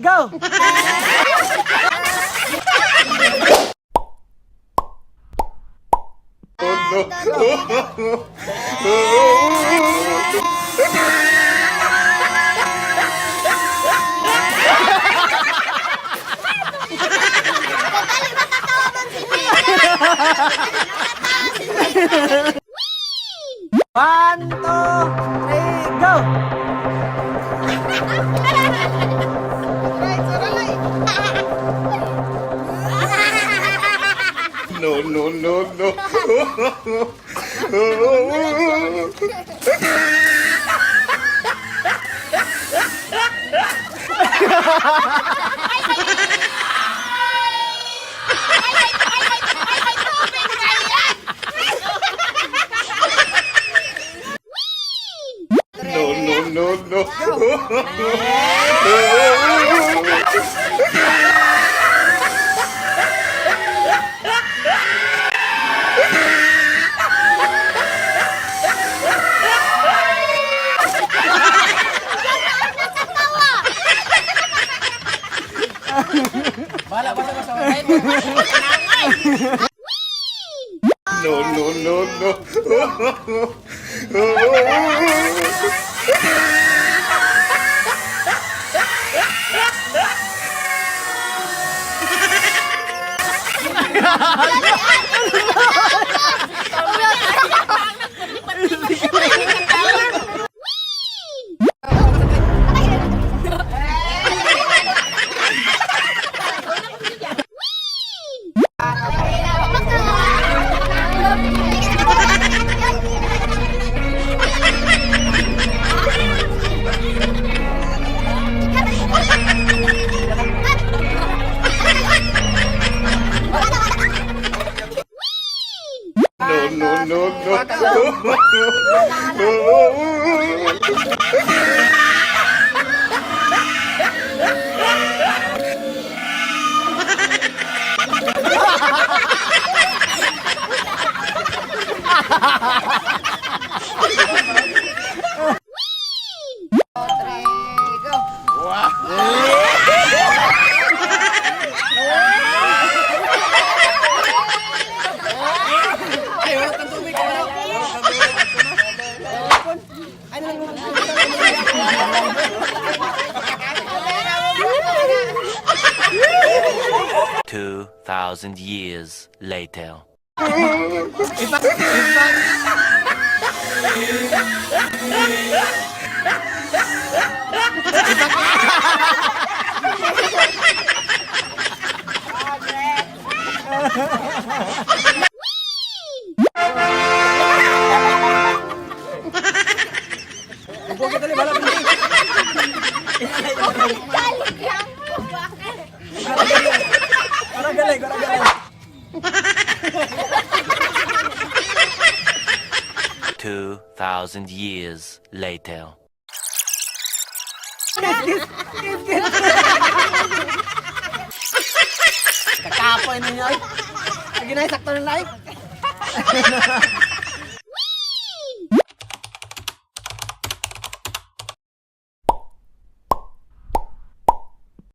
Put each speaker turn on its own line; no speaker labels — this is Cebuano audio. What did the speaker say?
Go! One, two, three, go!
No, no, no, no. No, no, no, no. No, no, no, no. No, no, no, no.
2,000 years later.
Parang galing, parang galing.
2,000 years later.
Kakapoy ninyo ay. Lagi na, sakto na ay.